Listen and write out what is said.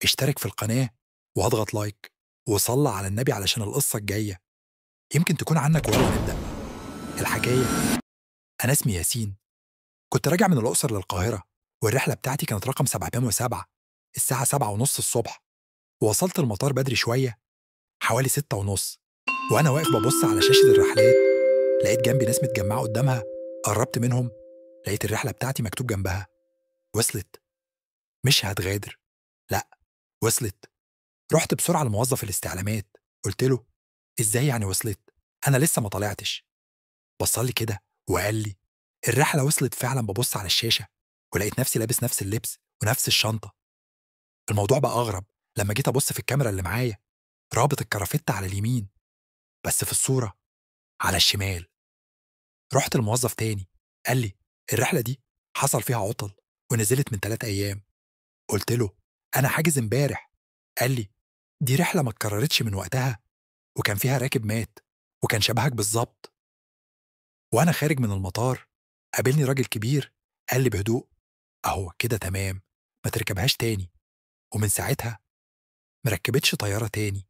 اشترك في القناة واضغط like وصلى على النبي علشان القصة الجاية يمكن تكون عنك. ويلا نبدأ الحكاية. أنا اسمي ياسين، كنت راجع من الأقصر للقاهرة، والرحلة بتاعتي كانت رقم 707 الساعة 7:30 الصبح. ووصلت المطار بدري شوية حوالي 6:30، وأنا واقف ببص على شاشة الرحلات لقيت جنبي ناس متجمعة قدامها. قربت منهم لقيت الرحلة بتاعتي مكتوب جنبها وصلت، مش هتغادر، لا وصلت. رحت بسرعة لموظف الاستعلامات، قلت له ازاي يعني وصلت؟ أنا لسه ما طلعتش. بصلي كده وقال لي الرحلة وصلت فعلا. ببص على الشاشة ولقيت نفسي لابس نفس اللبس ونفس الشنطة. الموضوع بقى أغرب لما جيت أبص في الكاميرا اللي معايا، رابط الكرافتة على اليمين بس في الصورة على الشمال. رحت الموظف تاني قال لي الرحلة دي حصل فيها عطل ونزلت من 3 أيام. قلت له أنا حاجز امبارح. قال لي دي رحلة ما اتكررتش من وقتها، وكان فيها راكب مات وكان شبهك بالظبط. وأنا خارج من المطار قابلني راجل كبير قال لي بهدوء أهو كده تمام، ما تركبهاش تاني. ومن ساعتها مركبتش طيارة تاني.